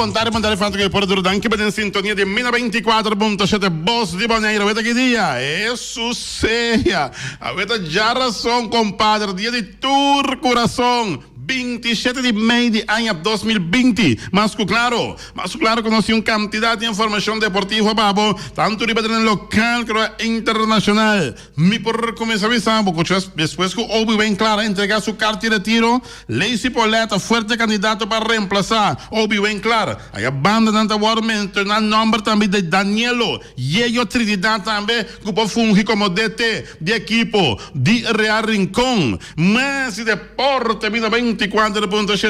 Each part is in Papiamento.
Bon tardi, bon tardi, Frantu que por duro. Danki pa den sintonia di Mina 24.7 Bos di Bonaire. Aweta ki dia? Hesus sea. Aweta djarason, compadre. Dia di tur curason. 27 di mei di aña 2020. Mas cu claro, mas cu claro cu nos tin un cantidad di informacion deportivo pa bo, tanto riba tereno local como internacional. Mi por kuminsá bisa bo ku despues ku Obi Wayne Clark a entregá su karta di retiro, Lacey Paulette ta fuerte kandidato pa remplasá Obi Wayne Clark. Aya bandanan ta wòrdu menshoná nòmber tambe di Danielo Yeyo Trinidad tambe ku por fungi komo DT di ekipo di Real Rincon. Mas di deporte mi 94.7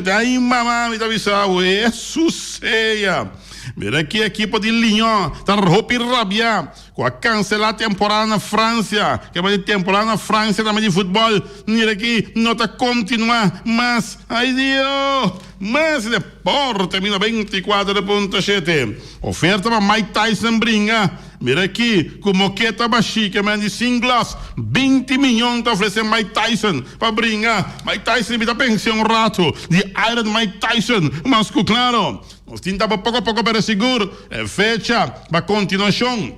Ay mama mi ta bisa bo Hesus sea! Mira ki ekipo di Lion ta hopi rabia. Ku a kanselá temporada na Fransia. Ke bai di temporada na Fransia tambe di futbòl. Mira aki no ta kontinuá mas. Ay Dio! Mas deporte mi 94.7. Oferta pa Mike Tyson bringa. Mira aki ku moketa bashí ke men di sin glas. 20 miyon ta ofresé Mike Tyson pa bringa. Mike Tyson mi ta pensa un ratu di Iron Mike Tyson. Mas ku klaro. Nos tin taba poko poko pero sigur e fecha pa kontinuashon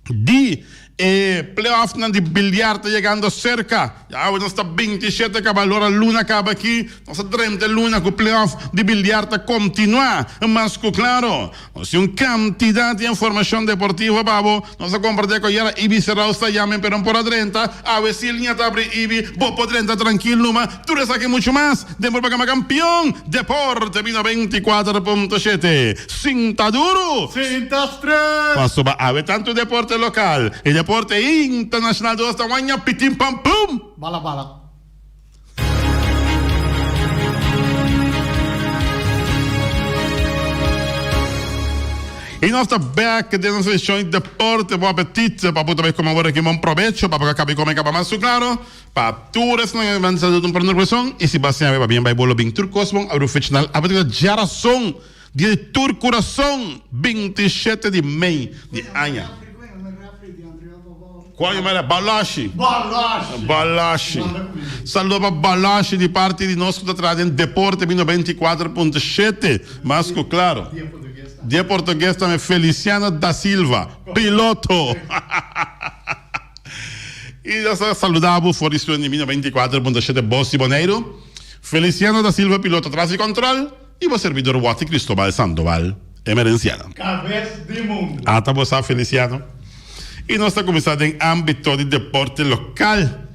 di e playoffnan di bilyar ta yegando serka. Ya awe nos ta 27 kaba lora luna kaba aki nos ta drenta e luna ku playoff di bilyar ta kontinuá. Mas ku klaro nos tin un kantidat di informashon deportivo pa bo. Nos a kompartí ku ayera Ibi Serrao sta yamen pero no por a drenta. Awe si liña ta abri Ibi bo por drenta trankil numa. Tur esaki muchu mas den programa Kampion Deporte mi 94.7. Sinta duru! Sinta stret! Pasobra awe tantu deporte lokal i deporte internashonal dos ta waña pitin pam pum! Bala bala. I nos ta bek den nos edishon di Deporte. Bon apetit pa bo ta bai kome awor aki. Bon probecho pa bo ka kabi kome kaba mas su klaro. Pa tur esnan ku a saludo un por kurason i si bo a siña pa bien bai bo lo bin tur kos bon abri fechnal a partir di djarason dia di tur kurason 27 di mei di aña. Cual yama era Balashi. Balashi. Saludo pa Balashi di parti di nos cu ta traha den Deporte mi 94.7. Mas cu claro. Di portugues tambe Feliciano da Silva, piloto. Y nos ta saluda bo for di studio di mi 94.7 Bos di Boneiru. Feliciano da Silva, piloto tras di control. Y bo servidor Watty Cristobal Sandoval, emerenciano. Cabes di mundo. Ata bo sa Feliciano. Y nos ta cuminsa den ambito di deporte local.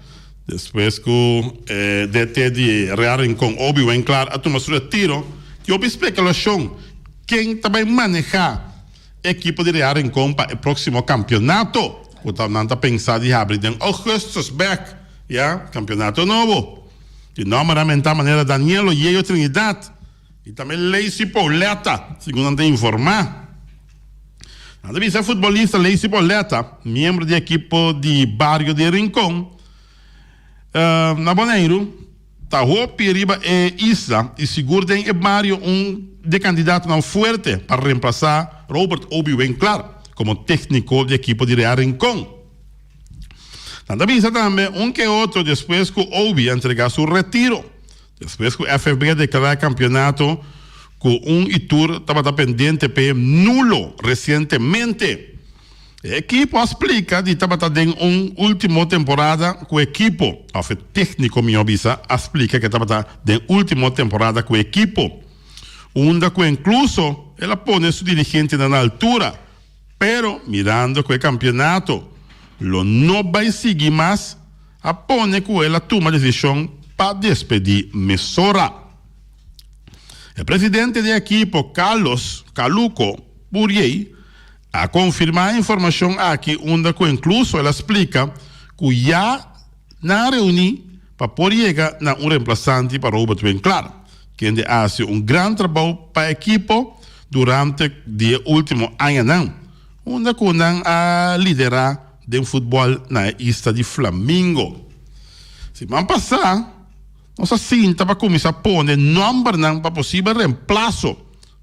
Despues cu e DT di Real Rincon Obi Winklaar a tuma su retiro, tin hopi speculacion ken ta bay maneha e ekipo di Real Rincon pa e proximo campeonato cu ta nan ta pensa di habri den augustus bek, ya, campeonato nobo. Tin nomber a menta manera Danielo Yeyo Trinidad y tambe Lacey Pauletta, segun nan ta informa. Nan ta bisa e futbolista Lacey Pauletta, miembro di ekipo di Bario di Rincon, na Boneiru, ta hopi riba e isla y sigur den e bario un di e kandidatonan fuerte pa reemplasa Robert Obi Winklaar komo tekniko di ekipo di Real Rincon. Nan ta bisa tambe un ke otro despues ku Obi a entrega su retiro, despues ku FFB a deklará e kampionato ku un i tur tabata pendiente p'e nulo resientemente. E ekipo a splika di tabata den un ultimo temporada ku ekipo, òf e tékniko mihó bisa a splika ku e tabata den ultimo temporada ku ekipo, unda ku inkluso el a pone su dirigentenan na altura. Pero mirando cu e campeonato lo no bay sigui mas, a pone cu el a tuma decision pa despedi mesora. E presidente di ekipo Carlos Caluco Puriey a confirma e informacion aki unda cu incluso el a splica cu ya nan a reuni pa por yega na un reemplazante pa Robert Winklaar, kende a haci un gran trabou pa ekipo durante di e ultimo añanan, unda cu nan a lidera den futbol na e isla di Flamingo. Siman pasa nos a sinta pa cuminsa pone nombernan pa posibel reemplaso,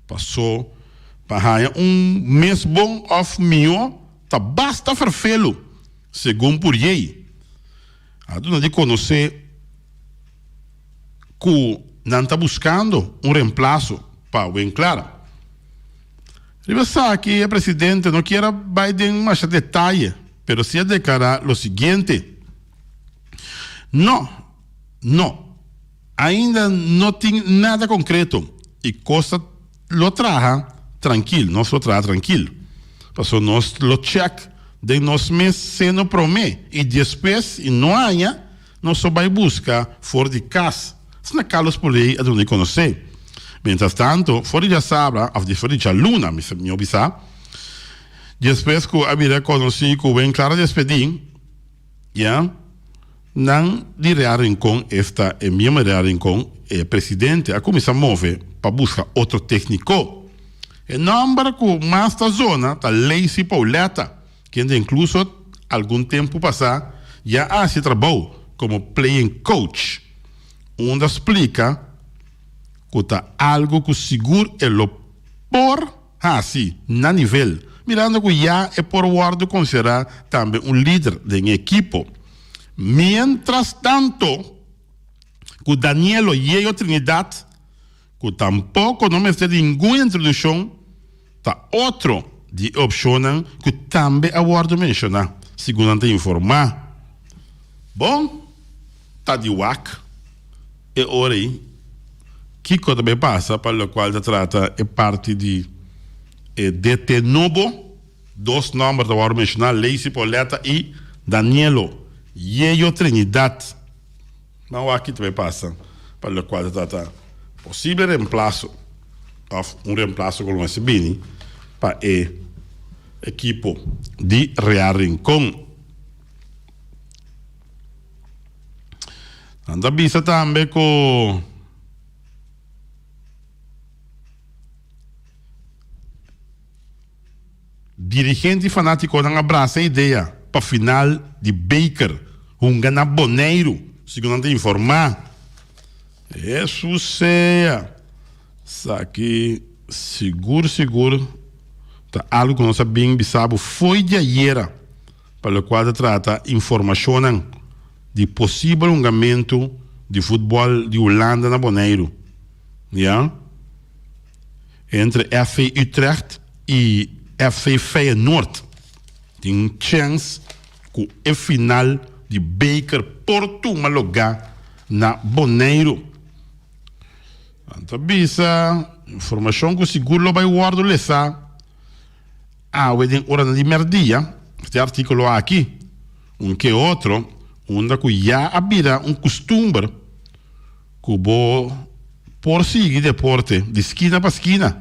paso pa haya un mes bon of miho ta basta ferfelu, segun Puriey. A duna di conoce cu nan ta buscando un reemplaso pa Winklaar. Riba esaki e presidente no kier a bai den masha detaye, pero si a deklará lo siguiente, No, no, ainda no tin nada konkreto i kos ta lo traha trankil, nos lo traha trankil, pasobra nos lo chèk den nos mes seno promé i despues i no haña Nos lo bai buska for di kas, asina Carlos Poley a duna di konosé. Mientras tanto, for di djasabra, òf di for di djaluna, mi mihó bisa, despues ku a bira konosí ku Wen Clara despedí, ya, nan di Real Rincon, esta e miembro di Real Rincon, e presidente, a kuminsá move pa buska otro tékniko. E nòmber ku mas ta zona ta Lacey Pauletta. Kende inkluso algun tempu pasá ya a hasi trabou komo playing coach, unda splika ku ta algu ku sigur e lo por hasi na nivel, mirando ku ya e por wòrdu konsiderá tambe un lider den e ekipo. Miéntras tanto ku Danielo Yeyo Trinidad, ku tampoko no mester ningun introdukshon, ta otro di e opshonnan ku tambe a wòrdu menshoná, segun nan ta informá. Bon, ta di wak e ora ei kiko ta bai pasa pa lokual ta trata e parti di e DT nobo. Dos nòmber ta wòrdu menshoná, Lacey Pauletta i Danielo Yeyo Trinidad. Nan wak ki ta bay pasa pa locual ta trata posible reemplaso of un reemplaso cu lo mester bini pa e ekipo di Real Rincon. Nan ta bisa tambe cu. Dirigente i fanátikonan a brasa e idea pa final di beker hunga na Boneiru, segun nan ta informá. Hesus sea! Esaki sigur sigur ta algu ku nos a bin bisa bo fo'i di ayera pa lokual ta trata informashonnan di posibel hungamentu di futbòl di Hulanda na Boneiru. Ya. Entre FC Utrecht y FC Feyenoord tin un chens cu e final di beker por tuma lugar na Boneiru. Nan ta bisa informacion cu sigur lo bay wordo lesa awe den oranan di merdia. Este articulo aki, un ke otro, unda cu ya a bira un custumber Ku bo por sigui deporte di skina pa skina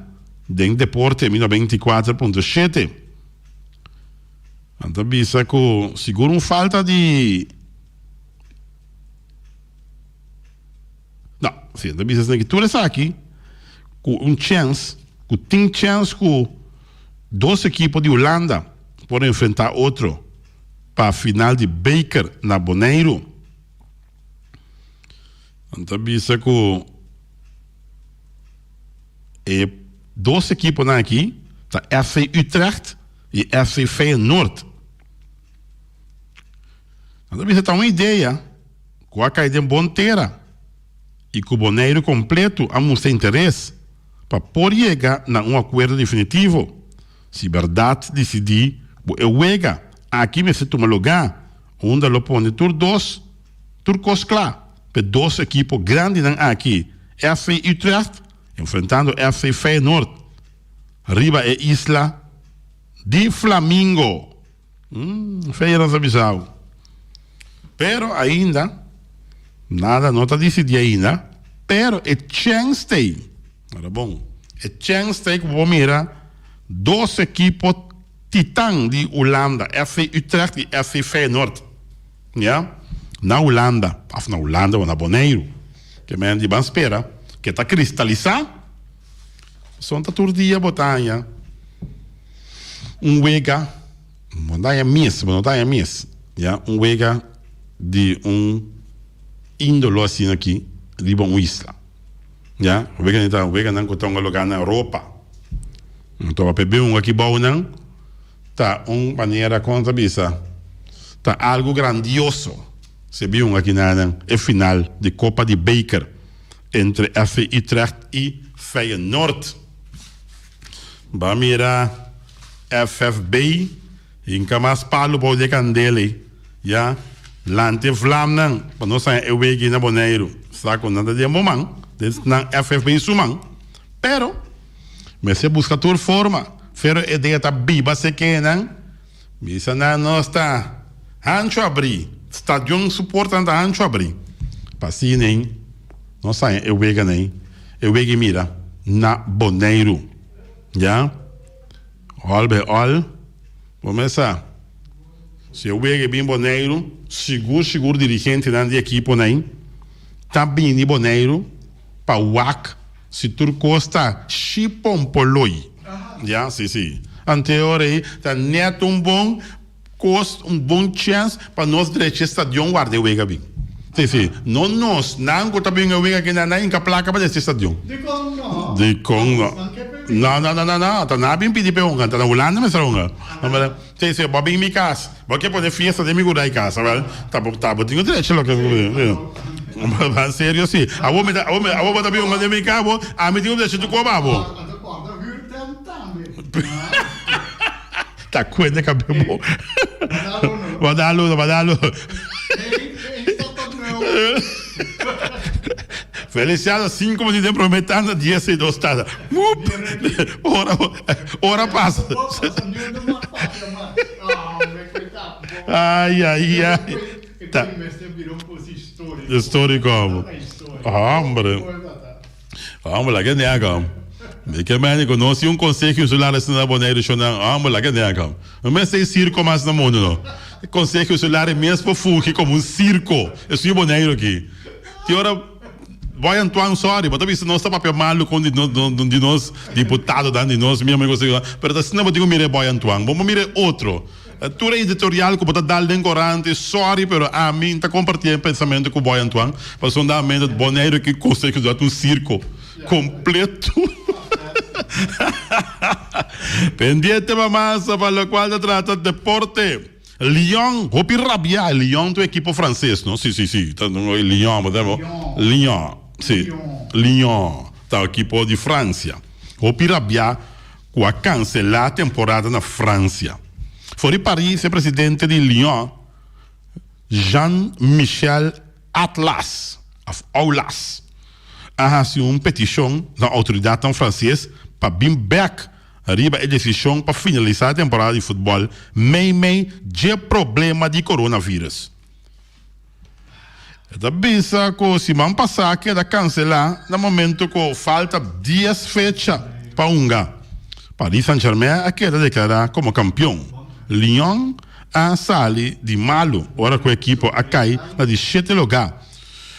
den Deporte mi 94.7. Nan ta bisa ku sigur un falta di No, si nan ta bisa esaki tur esaki ku un chèns ku tin chèns ku dos ekipo di Hulanda por enfrentá otro pa final di beker na Boneiru. Nan ta bisa ku e dos ekiponan aki ta FC Utrecht i FC Feyenoord. Nan ta bisa ta un idea ku a kai den bon tera i ku Boneiru kompleto a mustra interes pa por yega na un akuerdo definitivo. Si bèrdat disidí ku e wega aki mester tuma lugá unda lo pone tur dos tur kos kla p'e dos ekipo grandinan aki, FC Utrecht enfrentando FC Feyenoord riba e isla di Flamingo. Feyenoord ta bisao. Pero ainda nada no ta disidí ainda, pero e chèns t'ei. Ora bon, e chèns t'ei ku bo por mira dos ekipo titan di Hulanda, FC Utrecht i FC Feyenoord, ya, na Hulanda, òf na Hulanda o na Boneiru. Ke men di ban spera ke ta kristalisá, pasobra ta tur dia bo ta haña un wega, bo no ta haña mes, bo no ta haña mes, ya, un wega di un índolo asina aki riba un isla. Ya, weganan ta weganan ku ta un lugá na Europa. Anto pa bin un aki bou nan ta un manera kon ta bisa ta algu grandioso si bin un aki na nan e final di Kopa di Beker entre FC Utrecht i Feyenoord. Ba mira FFB hinka mas palu bou di e kandela ei. Ya, lanta e vlamnan pa nos haña e wega ei na Boneiru. Sa ku nan ta den bo man, den nan FFB su man. Pero, mester buska tur forma. Pero e dea ta biba sekenan. Bisa nan nos ta hanchu abrí. Stadion su portanan ta hanchu abrí. Pa asina ei nos haña e weganan ei, e wega ei mira na Boneiru. Ya. Òl bai òl. Bo mes sa, si e wega ei bin Boneiru, sigur sigur dirigentenan di ekiponan ei ta bini Boneiru pa wak si tur kos ta shipompoloi. Ya, si, si. Ante ora ei ta nèt un bon kos, un bon chèns pa nos drecha e stadion warda e wega bin. Si, si. No nos, nan ku ta bin e wega aki nan, nan hinka plaka pa drecha e stadion. Dikon no? Dikon no? No, no, no, no, no. Ta nan a bin pidi pa e hunga. Ta na Hulanda mester a hunga. Si, si. Bo a bin mi kas. Bo ke pone fiesta den mi gurai casa, wel, ta bo, ta bo tin un derecho loke, Ba serio si. Abo mi ta, abo mi, abo bo ta bin hunga den mi cas, abo, ami tin un derecho di koba abo. Anto corda huur tent tambe. Ta cuende cabe bo. Ba dal uno. Ba dal uno, ba dal uno. Hey, hey, stop tot nuevo. Feliciano, cinco minutos den prome tanda, dies y dos tanda. Wup! Ora, ora pasa. Ay, ay, ay. Ta. Histórico. Hombre. Hombre, laga nega. Mi ke meni ku nos tin un konseho insular asina na Boneiru shonnan. Hombre, laga nega. No mester e sirko mas na mundu no. E konseho insular e mes por fungi komo un sirko. Esun e Boneiru aki. Tin ora Boy Antoine sorry bo ta bisa nos ta papia malu kon di nos di nos diputadonan di nos miembro di konseho insular pero ta asina bo tin ku mira e Boy Antoine bo por mira e otro. Tur e editorial ku bo ta dal den korant sorry pero ami ta komparti e pensamentu ku Boy Antoine pasobra mente Boneiru aki konseho insular ta un sirko kompleto. Pendiente pa mas pa locual ta trata deporte. Lyon hopi rabia. Lyon ta un ekipo frances no? Si si si ta Lyon bo ta Lyon si Lyon ta un ekipo di Francia. Hopi rabia cu a cancela temporada na Francia. For di Paris e presidente di Lyon Jean-Michel Atlas of Aulas a hasi un petishon na outoridatnan franses pa bin bèk riba e desishon pa finalisá e temporada di futbòl meimei dje problema di coronavirus. E ta bisa ku siman pasá keda kanselá na momento ku falta dies fecha pa hunga. Paris Saint-Germain a keda deklará komo kampion. Lyon a sali di malu ora ku e ekipo a kai na di shete lugá,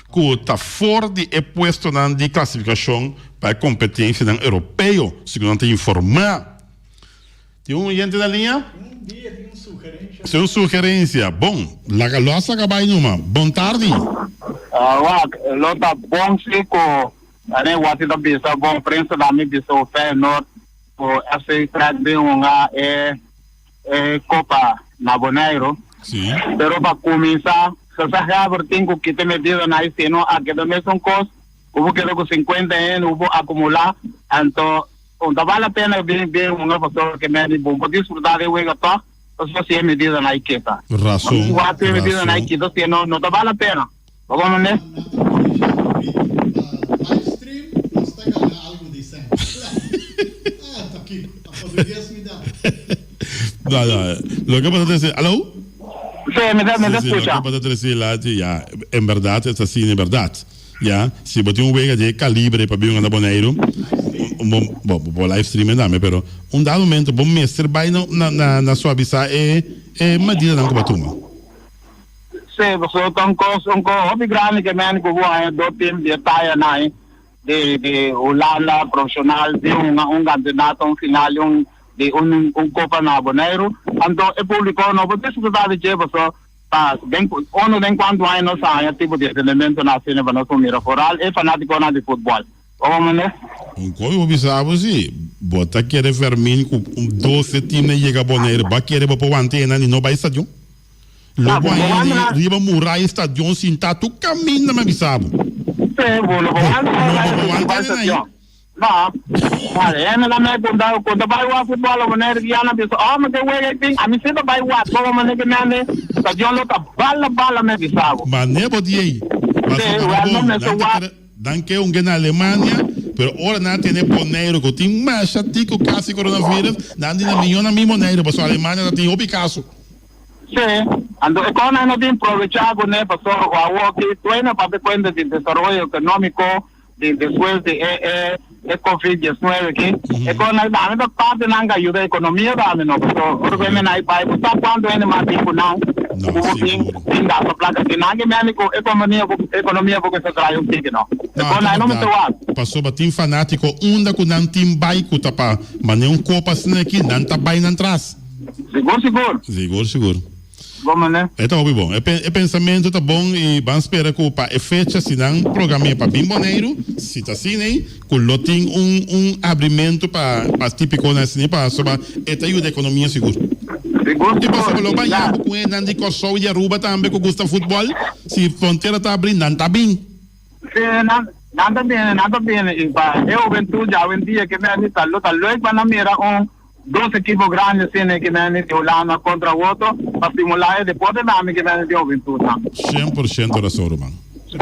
ku ta for di e puestonan di klasifikashon pa e kompetensianan europeo, segun nan ta informá. Tin un oyente na liña? Si un sugerensia. Bon, laga los a bai numa. Bon tardi. Wak, lo ta bon si ku ane wasi ta bisa bon prensa na mi bisa ku Feyenoord ku FC Utrecht bin hunga e e Copa na Boneiru. Sí. Pero pa cuminsa, Gezaghebber tin cu kita medidanan y si no a keda mesun cos, cu bo keda cu 50 hende, cu bo acumula, anto no ta bal la pena bin bin hunga pasobra ke mende bo por disfruta di e wega toch, pasobra si e medidanan ay kita. Razon, Wak si e medidanan ay razon. kita, si no, no ta bal la pena. Bo como ne? Live stream nos ta gana algo di sèn. Ah, ta kiko? Ta portugues mi da. No, no, loke bo ta trese, alo? Sí, mi ta, mi ta Sí, sí, scucha. loke bo ta trese lati, ya, en berdad es asina, en berdad. Ya, si bo tin un wega di e calibre pa bin na Boneiru, un bo, bo, bo por live streamen tambe, pero un dado momento bo mester bai na, na, na, na suavisa e, e medidanan ku bo a tuma. Sí, pasobra ta un kos, un kos hopi grandi ke men ku bo haña do tim di e taya nai di di Hulanda profesional di hunga un kampeonato, un final di un di un un kopa na Boneiru. Anto e publiko no por disfrutá di dje pasobra ta den unu den kuantu aña nos a haña tipo di evenementonan asina pa nos por mira foral e fanatikonan di futbòl. Bo comprende? Un kos bo bisa bo si, bo ta kere Fermin ku un 12 timnan yega Boneiru, bo a kere bo por wanta enan i no bai stadion? Lo bo a hende riba muraya stadion sintá tur kaminda mi a bisa bo. Sí, bo lo bo wanta Bo no por wanta hende nan. No, vale, hende na me ku ta ku ta bai wak futbòl o manera di yana bisa, oh mi ke wega e tin, ami si ta bai wak komo manera ki mende stadion lo ta bala bala me bisa bo. Ma ne bo di ei, Sí, pasobra wèl no bon, mester nan ta wak. kere nan ke un na Alemania, pero ora nan a tene Boneiru ku tin masha tiko kasi coronavirus, nan di nan miño nan mi Boneiru pasobra Alemania ta tin hopi kaso. Sí, anto e konan no tin probecha kuné pasobra ku awoki tuena papia kuenta di desaroyo ekonómiko di despues di e e e covid diesnuebe aki e kon nan dame ta parti nan ka yuda ekonomia dame no paso ora ku hende nan bai bo sa kuantu hende mas tin ku nan No, ku bo tin sigur. tin gasta plaka si nan ke mende ku ekonomia bo ekonomia bo ke sa trae un tiki no e No, kon ta nan no mester berdad. wak. Pasobra tin fanatiko unda ku nan tin bai ku ta pa mane un kopa asina aki nan ta bai nan tras. Sigur sigur. Sigur sigur. Bon manera. E ta hopi bon. E pensamentu ta bon i ban spera ku pa e fecha si nan program'é pa bin Boneiru, si ta asina ei, ku lo tin un un abrimentu pa pa típikonan asina ei pasobra e ta yuda ekonomia sigur. Sigur I pasobra sigur. lo baña bo ku hendenan di Kòrsou i di Aruba tambe ku gusta futbòl, si frontera ta abrí nan ta bin. Sí, nan nan ta bini, nan ta bini i pa e hubentut dja awendia ke mende ta lo ta leuk pa nan mira un Dos ekipo grandi asina e mende di Hulanda kontra otro pa stimulá e deporte tambe ke mende di hubentutnan. 100% rason ruman. Sí,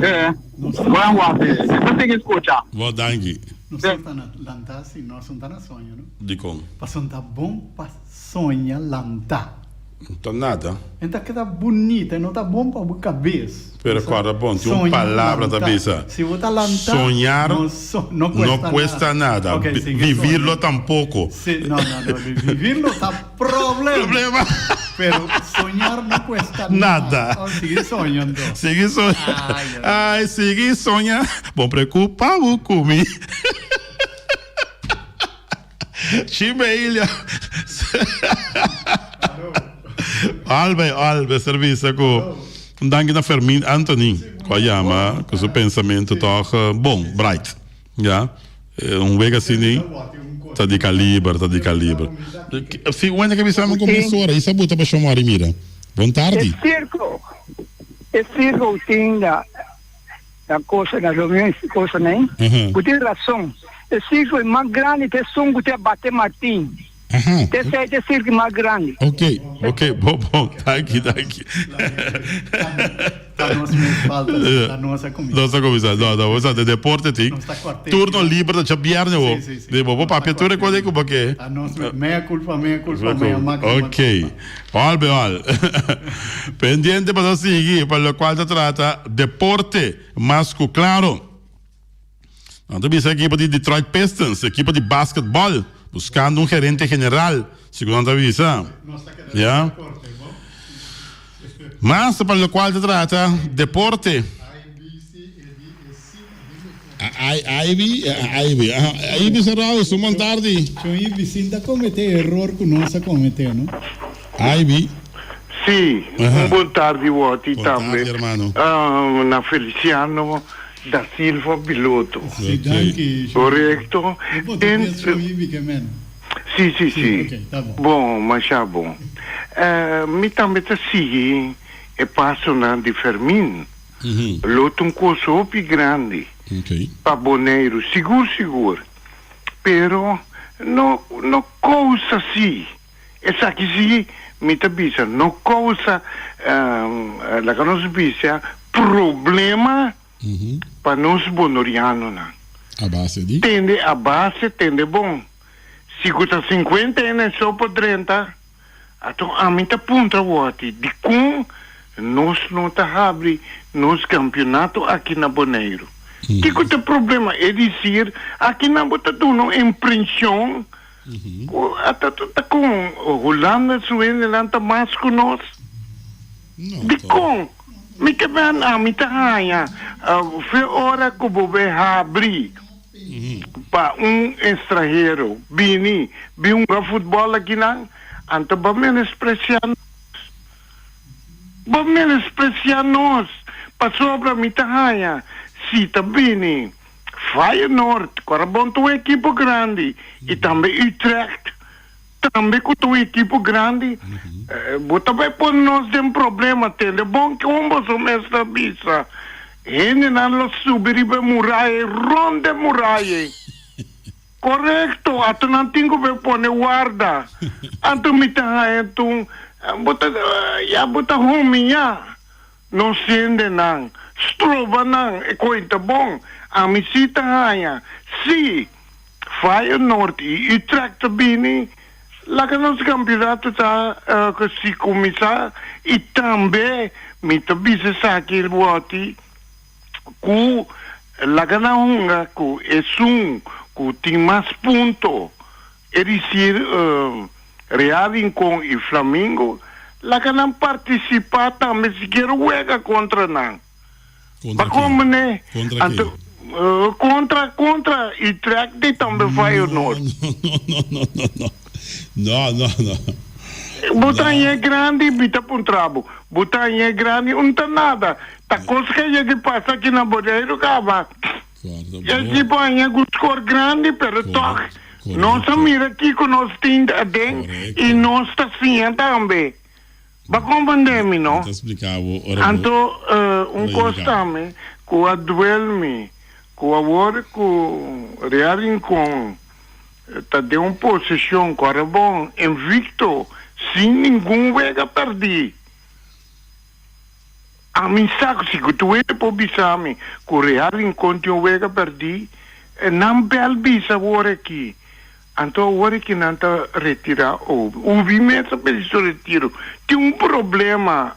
buen wak e. Mi ta sigui skucha. Bo danki. Nos no ta na lantá si nos no ta na soño no. Dikon? Pasobra ta bon pa soña lantá. No ta nada. E ta keda bunita, e no ta bon pa bo kabes. Pero kòrda bon, tin un palabra ta bisa, Si bo ta lantá, soñar no no kuesta nada, Ok, sigui vivirlo soña. tampoco. Si, no, no, no, vivirlo ta problema. Problema. Pero soñar no kuesta nada. Nada. Oh, sigui soña anto. Sigui soña. Ay, ay. Ay, sigui soña. Bo preocupa bo ku mi. Chimelia. Albe, Albe, ser bisa ku un danki na Fermin Anthony ku a yama ku su pensamentu tòg bon, bright. Ya, un wega asini ta di kaliber, ta di kaliber. Si wende ke bisa mi ku mesora, isa buta pa shomori mira. Bon tardi. E circo, e circo tin da Na cosa na reunion e cosa nei. Bu tin rason. E circo e mas grandi ta esun cu ta bate Martin. Ta esey ta e circo mas grandi. Ok, ok, bon, bon. Danki, danki. Ta nos mes falta, ta nos a cuminsa. Nos a cuminsa. No, no, bo sa de deporte tin. Nos ta cuartel. Turno liber ta djabierne bo. Si, si, si. Di bo bo papia tur e cosa cu bo ke. Ta nos mes. Mea culpa, mea culpa, mea maxima Ok. culpa. Al be al. Pendiente pa nos sigui pa locual ta trata deporte mas cu claro. Nan ta bisa ekipo di Detroit Pistons, ekipo di basketball, buscando un gerente general, segun nan ta bisa. Ya. Mas pa locual ta trata deporte. Ivy, Ivy, Ivy Serrao, su bon tardi. Shon Ivy, sin ta comete error cu nos a comete, no? Ivy. Sí, un bon tardi Wotty Bon tambe. tardi, hermano. Na Feliciano da Silva Piloto. Sí, danki, Shon Ivy. Correcto. E portugues Shon Ivy ke men. Sí, sí, sí. Ok, ta bon. Bon, masha bon. Mi tambe ta sigui e pasonan di Fermin. Lo ta un kos hopi grandi pa Boneiru, sigur sigur. Pero no no kousa si, esaki si mi ta bisa, no kousa laga nos bisa problema pa nos bonorianonan. A base di? Tende a base, tende bon. Si ku ta sinkuenta ene so por drenta. Ato ami ta puntra wòrdi dikon nos no ta habri nos kampionato aki na Boneiru? Kiko ta e problema? E disir akinan bo ta duna un imprenshon ku ata ta kon Hulanda su hendenan ta mas ku nos? Dikon? Mi ke ben ami ta haña fe ora ku bo be habri. Pa un estranhero bini bin hunga futbòl akinan, anto bo menospresiá nos. Bo menospresiá nos, pasobra mi ta haña si ta bini Feyenoord, ku a bon ta un ekipo grandi, i tambe Utrecht, Tambe cu ta un ekipo grandi, bo ta bay pone nos den problema. Tende bon con boso mes ta bisa, hendenan lo subi riba e muraya, rond e muraya. Korekto, ato nan tin ku be pone warda. Anto mi ta haña tun, bo ta, ya bo ta humiñá nos hendenan, stroba nan, e koe ta bon. Ami si ta haña, si Feyenoord i Utrecht ta bini, laga nos kampionato ta si kuminsá i tambe mi ta bisa esaki wòti, ku laga nan hunga ku esun ku tin mas punto, e disir Real Rincon i Flamingo, laga nan partisipá tambe sikiera wega kontra nan. Kontra Ba ken? komo ne? Kontra ken? Anto kontra kontra Utrecht i tambe Feyenoord. No, no, no, no, no, no. No, no, no. Bo ta hañ'é grandi, mi ta puntra bo. Bo ta hañ'é grandi, un ta nada. Ta kos ke yega pasa aki na Boneiru kaba. E ekipo hañ'é ku skor grandi, pero tòg nos a mira kiko nos tin aden i nos ta siña tambe. Bo a komprendé mi, no? Anto un kos tambe ku a duel mi, ku awor ku Real Rincon ta den un posishon ku ora bon, invicto, sin ningun wega pèrdí. Ami sa ku si ku tur hende por bisa mi ku Real Rincon tin un wega pèrdí, nan bèl bisa awor aki. Anto awor aki nan ta retirá Obi. Obi mes a pidi su retiro. Tin un problema,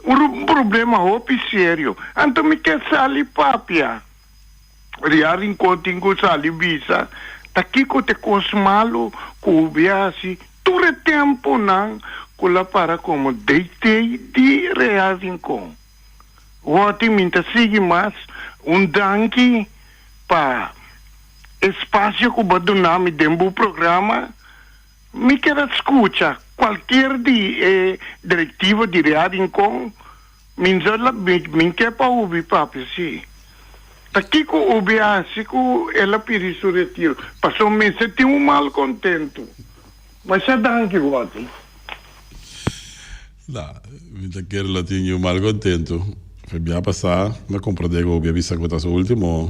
un problema hopi serio. Anto mi ke sali papia. Real Rincon tin ku sali bisa ta kiko ta e kos malu ku Obi a hasi tur e tempunan ku el a para komo DT di Real Rincon. Wòti mi ta sigui mas un danki pa espasio ku bo a duna mi den bo programa. Mi kier a skucha kualkier di e direktiva di Real Rincon. Mi no la mi ke pa Ubi papia si. Ta kiko Ubi a hasi ku el a pidi su retiro? Paso mester tin un mal kontentu. Masha danki Wòti. Na, mi ta kere lo tin un mal kontentu. Fe bia pasá mi a komprendé ku Ubi a bisa ku ta su ultimo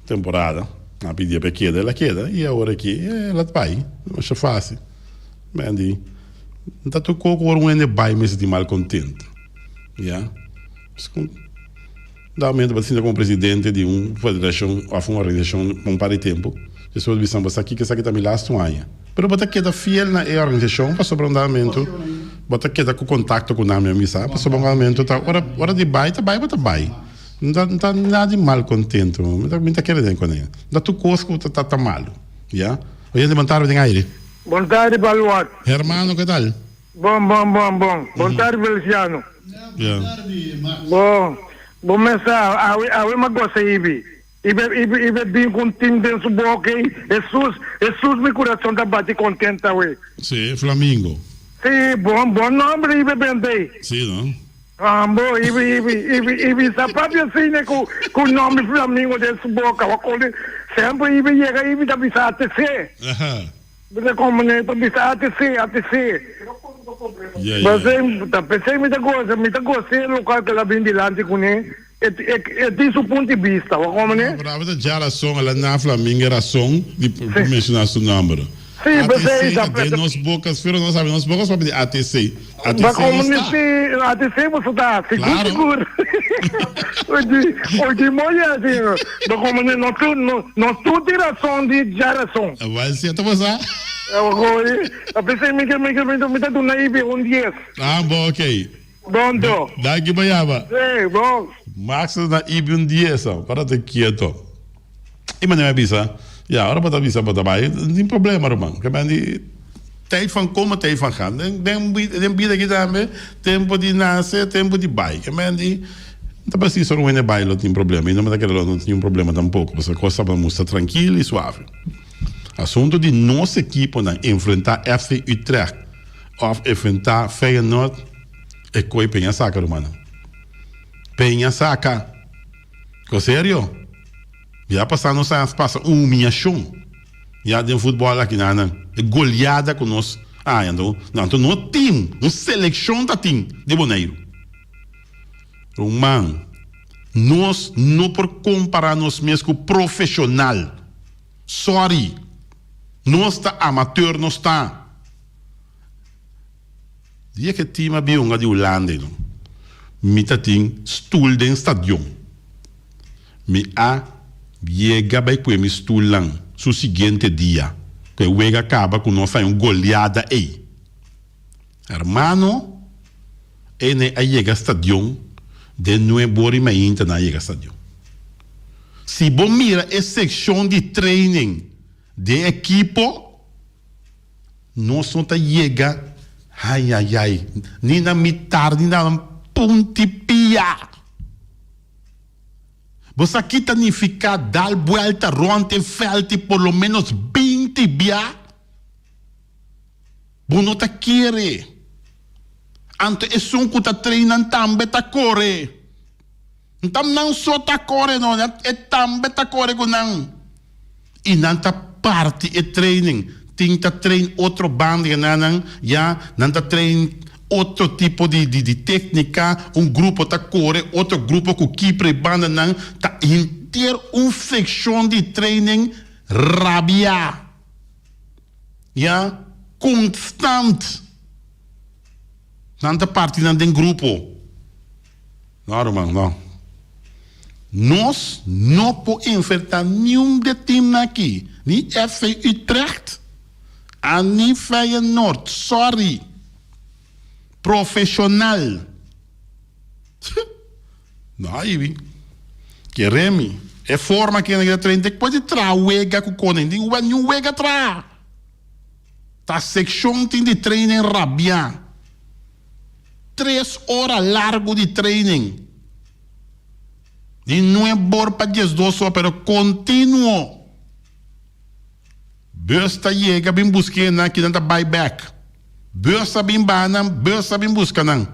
temporada. A pidié pa e keda, el a keda i awor aki el a bai. Masha fásil. Mi di, N ta tur koko ora un hende bai mester tin mal kontentu. Ya. Da momento bo ta sinta komo presidente di un federashon òf un organisashon pa un par di tempu, despues bo bisa bo sa kiko esaki ta mi lastu aña. Pero bo ta keda fiel na e organisashon pasobra un dado momento bo ta keda ku kontakto ku nan, mi a bisa, pasobra un dado momento ta ora ora di bai ta bai bo ta bai. N ta n ta nada di mal kontentu, mi ta kere den kuné. N ta tur kos ku ta ta malu. Ya. Oyente bon tarde den aire. Bon tarde Baluart. Hermano ke tal? Bon bon bon bon. Bon tarde Feliciano. Ya. Bon. Bo mes sa awe awe m'a gosa Ibi. Ibi Ibi Ibi bin ku un tin den su boka ei. Hesus Hesus mi kurason ta bati kontent awe. Si, Flamingo. Si, bon bon nomber Ibi benta ei. Si no. Ambo Ibi Ibi Ibi Ibi sa papia asina ku ku nomber Flamingo den su boka. Wakoli semper Ibi yega Ibi ta bisa ATC. Aha. Bo ta komprende? Ta bisa ATC, ATC. Ya, ya. P'esei, ta p'esei mi ta gosa, mi ta gosa e lokal ku el a bin dilanti kuné. E, e, e tin su punto di bista, bo komprende? No, pero abo ta dja rason, el a na Flamingo rason di por menshoná su nomber. Sí, p'esei ATC ta, ta den nos bokas, pero nos sabi nos bokas papia di ATC. Ba ATC nos komprende ta. si ATC boso ta, sigur Claro. sigur. Oye, oye, mooi asina. Bo komprende, nos tur, nos, nos tur tin rason di dja rason. Awal si a ta pasá. Oye, a p'esei mi ke, mi ke, mi ta duna Ibi un dies. Ah, bon, ok. Bon to. Danki pa yama. Sí, bon. Max ta duna Ibi un dies, oh. Para ta kieto. I manera mi a bisa, ya, ora bo ta bisa bo ta bai, no tin problema, ruman. Ke men di, tijd van komen, tijd van gaan. Den, den, den bida aki tambe, tempo di nase, tempo di bai. Ke men di, no ta presis ora un hende bai lo tin problema. I no mi ta kere lo no tin un problema tampoco, pasobra cos tabata mustra trankil i suave. Asunto di nos ekiponan enfrenta FC Utrecht of enfrenta Feyenoord, e koe peña saka, rumannan. Peña saka. Ko serio? Ya pasa nos a pasa un humiashon ya den futbòl aki na nan. E goleada ku nos a haña anto anto no tin un selekshon ta tin di Boneiru. Ruman, nos no por kompará nos mes ku profeshonal. Sorry. Nos ta amateur nos ta. Dia ke team a bin hunga di Hulanda no, mi ta tin stoel den stadion. Mi a yega bai kue mi stoelnan su siguiente dia ku e wega kaba ku nos haña un goleada ei. Hermano, ene a yega stadion den nueb'or i mainta nan a yega stadion. Si bo mira e sekshon di training den ekipo, Nos no ta yega hayayay ni na mitar ni na punti pia. Bo sa ki ta nifiká dal buelta rònt e vèlt por lo ménos 20 bia? Bo no ta kere. Anto esun ku ta treinan tambe ta kore. Nta nan so ta kore no, e tambe ta kore ku nan. I nan ta parti e training. Tin ta train otro banda ya nan, ya nan ta train otro tipo di di di teknika, un grupo ta kore, otro grupo ku kipra e bandanan, ta henter un sekshon di training rabia. Ya, konstant. Nan ta parti nan den grupo. No, ruman, no. Nos no por enfrentá niun de teamnan aki, ni FC Utrecht a ni Feyenoord. Sorry. Profesional. No, Ivy. Kere mi. E forma ku nan ta train te pode traha wega ku koning. Tin niun wega traha. Ta sekshon tin di training rabiá. Tres ora largu di training. Di nuebor pa diesdos or pero kontinuo. Bus ta yega bin buska nan kinan ta bai bek. Bus a bin baha nan, bus a bin buska nan.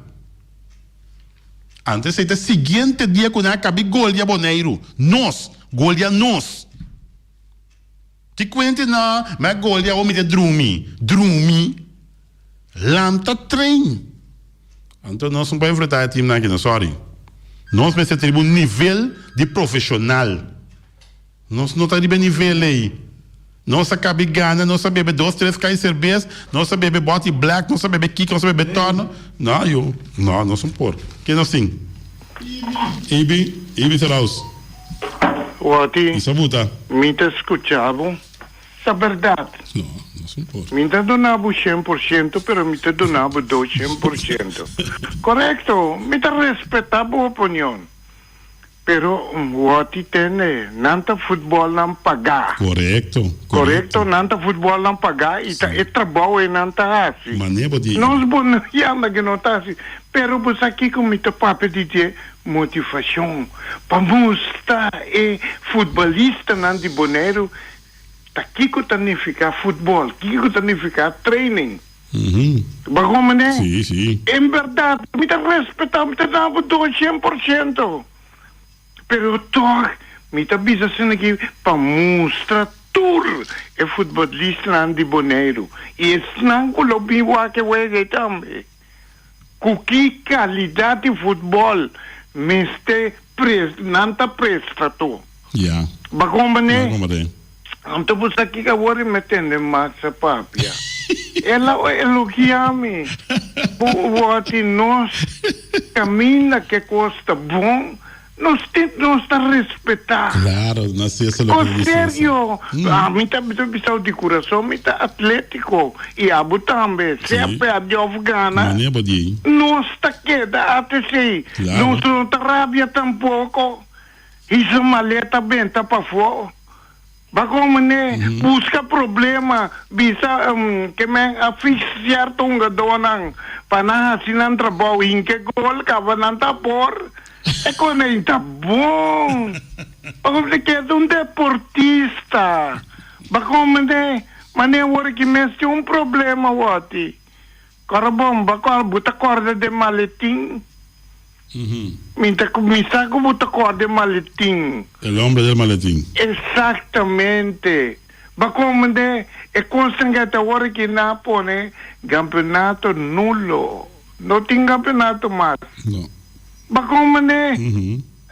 Anto esei ta siguiente dia ku nan a kabi golia Boneiru. Nos, golia nos. Ki kuente no, mi a golia awor mi ta drumi. Drumi? Lanta train. Anto nos no por enfrenta e teamnan aki no, sorry. Nos mester ta riba un nivel di profesional. Nos no ta riba e nivel ei. Nos a kabi gana, nos a bebe dos, tres kai serbes, nos a bebe bòti black, nos a bebe kiko, nos a bebe tòrno. No, yu. No, nos no por. Ke nos tin? Ibi, Ibi Seraus. Wòti, Isa buta. mi ta skucha bo. Ta bèrdat. No, nos no por. Mi ta duna bo 100%, pero mi ta duna bo 200%. Korekto, mi ta respetá bo opinion. Pero wòti tende, nan ta futbòlnan pagá. Korekto, Korekto, nan ta futbòlnan pagá i ta e trabou ei nan ta hasi. Manera bo di. Nos bo no yanda ke no ta hasi. Pero bo sa kiko mi ta papia di dje? Motivashon pa mustra e futbolistanan di Boneiru ta kiko ta nifiká futbòl, kiko ta nifiká training. Bo a komprendé? Sí, sí. En bèrdat, mi ta respetá, mi ta duna bo 200%. Pero tòg mi ta bisa asina aki pa mustra tur e futbolistanan di Boneiru i esnan ku lo bin wak e wega ei tambe. Ku ki kalidat di futbòl mester pres nan ta presta to? Ya. Ba komprendé? Ba komprendé. Anto bo sa kiko awor i mi tende Max a papia. El a elogiá mi. Bo wòrdi nos kaminda ke kos ta bon. Nos tin, nos ta respetá. Claro, na si eso lo Oh, que dice. serio, ami ta bisa bisao di curason, mi ta atlético y abo tambe, sea Sí. perde of gana, Mane bo di. nos ta keda ATC. Claro. Nos no ta rabia tampoco. Hisa maleta benta pafó. Bako mane buska problema, bisa ke men a fix sierto hungadónan pa nan hasi nan trabou, hinke gol kaba nan ta por. E konei ta bon. Bako mester keda un deportista. Bako mane mane awor aki mes tin un problema wòti. Kòrda bon, bako bo ta kòrda den maletin. Mi ta mi sa ku bo ta kòrda e maletin. El hombre del maletin. Exactamente. Ba komende e kosnan ke ta awor aki nan a pone campeonato nulo. No tin campeonato mas. No. Ba komende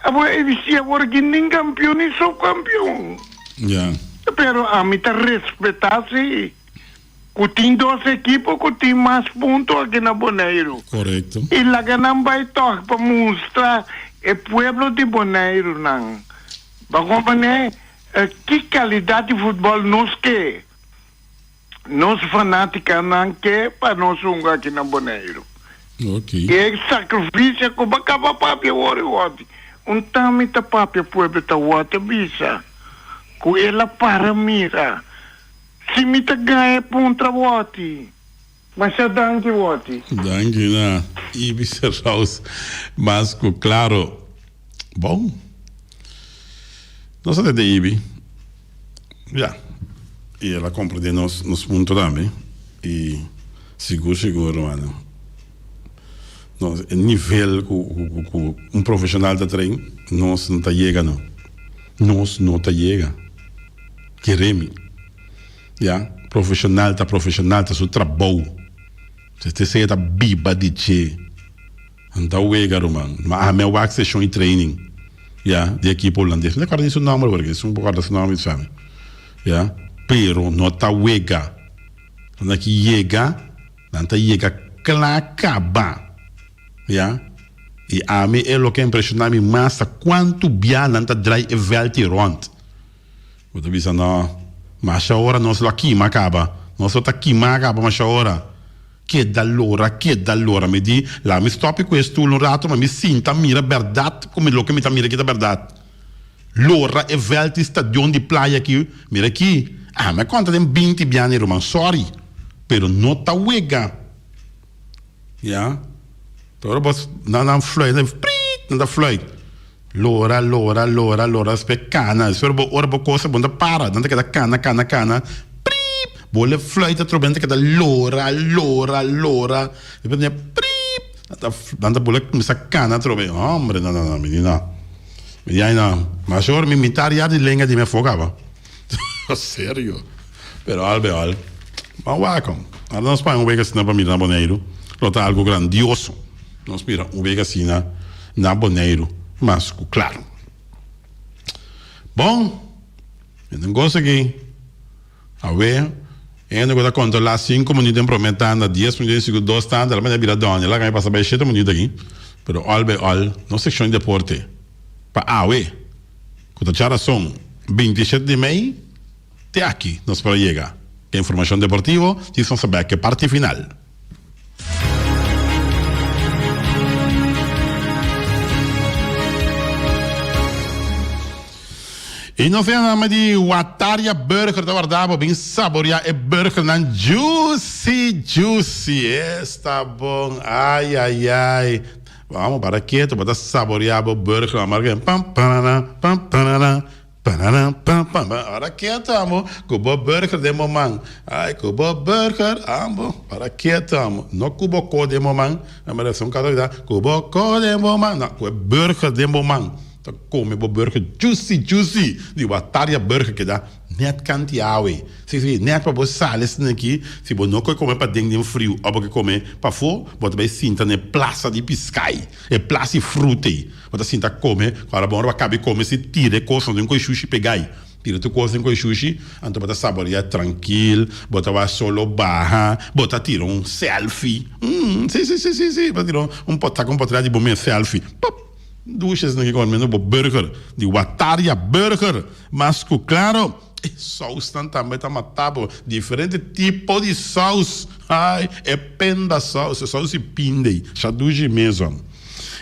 abo e si awor aki nin campeon ni subcampeon. Ya. Pero ami ta respetá si ku tin dos ekipo ku tin mas punto aki na Boneiru. Korekto. I laga nan bai tòg pa mustra e pueblo di Boneiru nan bakon manera ki kalidat di futbòl nos ke. Nos fanátikanan ke pa nos hunga aki na Boneiru. Ok. E sakrifisio ku bo kaba papia wor i wòrdi. Un tami ta papia pueblo ta wòrdi bisa ku el a para mira. Si mi ta gaña puntra wòrdi. Masha danki wòrdi. Danki na Ibis Rouse mas ku klaro. Bon. Nos a tende Ibi. Ya, y el a comprende nos nos punto tambe y sigur sigur hermano nos e nivel cu cu cu un profesional ta train nos no ta yega no, nos no ta yega kere mi ya profesional ta profesional ta su trabou esey ta biba di dje. Nan ta wega ruman. Ma ami a wak seshon i training ya di ekipo hulandes. Mi ta kòrda ni su nòmber awor aki. Esun por kòrda su nòmber mi sabi ya. Pero no ta wega. Nan aki yega nan ta yega kla kaba ya. I ami e loke a impreshona mi mas ta kuantu bia nan ta drai e vèlt i rònt. Bo ta bisa no masha ora nos lo a kima kaba. Nos lo ta kima kaba masha ora. Keda lora, keda lora. Mi di, laga mi stòpi ku e stul un rato, ma mi sinta mira bèrdat ku mi loke mi ta mira aki ta bèrdat. Lora e vèlt di stadion di playa aki, mira aki. Ami a kònta den binti biaña ruman, sòri, pero no ta wega. Ya. Pero ora bo nan nan fluit, nan priit, nan ta fluit. Lora, lora, lora, lora, despues kana. Despues ora bo ora bo kosa bo no ta para, nan ta keda kana, kana, kana, priip, bo le fluit atrobe nan ta keda lora, lora, lora, despues nan priip, nan ta nan ta bole kuminsá kana atrobe. Hombre, no, no, no, mi di no. Mi di ai no, mas ora mi mitar ya di lenga di mi afó kaba. Serio. Pero al be al, ban wak. Ora nos paña un wega asina pa mira na Boneiru, lo ta algo grandioso. Nos mira un wega asina na Boneiru, mas ku klaru. Bon, mi ta gosa aki. Awe, hende ku ta kontrolá sinku minuut den promé tanda, dies minuut den sigur dos tanda, la mester bira dònde, laga mi pasa bai shete minuut aki. Pero al be al, nos sekshon di deporte pa awe, ku ta djarason 27 di mei, Te aki nos por a yega. E informacion deportivo djis nos ta bek e parti final. Y nos tin a nome di Wataria Burger ta warda bo bin saborea e burgernan juicy juicy. Esta bon ay ay ay. Vamos para keto bo ta saborea bo burger. Pam parara pam parara. Pararam pam pam pam ora keto amo ku bo burger den bo man ay ku bo burger amo ora keto amo no ku bo ko den bo man na mira esun kasa bisa ku bo ko den bo man no ku e burger den bo man ta kome bo burger juicy juicy di wataria burger keda net kanti awe si si net pa bo sali esaki aki si bo no ke kome paden den friu of bo ke kome pafo bo ta bai sinta na e plasa di piskai e plasa di fruta ei. Bo ta sinta kome, ku ora bon ora bo a kabi kome si tira e kosnan den ku e shushi pegai. Tira tur kos den ku e shushi, anto bo ta saborea trankil, bo ta wak solo baha, bo ta tira un selfie. Mm, si, si, si, si, si, bo ta tira un saka un potret di bo mes selfie. Pop! Dushi esaki komementu bo burger di Wataria Burger. Mas ku klaro, e sausnan tambe ta mata bo. Diferente tipo di saus. Ai, e penda saus, e saus di pinda ei, sha dushi mes.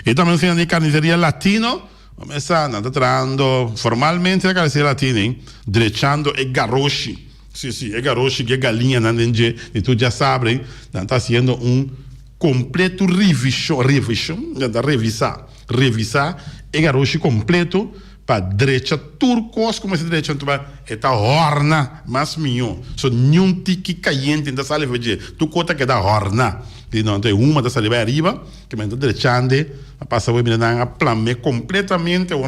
E tambe nos tin di Carniceria Latino, mesa nan ta trahando formalmente na Carniceria Latino ei, drechando e garoshi. Si, si, e garoshi ku e galiñanan den dje, di tur djasabra ei, nan ta hasiendo un kompleto revishon, revishon, nan ta revisá, revisá e garoshi kompleto pa drecha tur kos ku mester drecha, anto e ta hòrna mas mihó. So niun tiki kayente no ta sali for dje, tur kos ta keda hòrna. Di nan e huma ta sali bai ariba. Ke men ta drechande a pasa awor mira nan a plam'é completamente.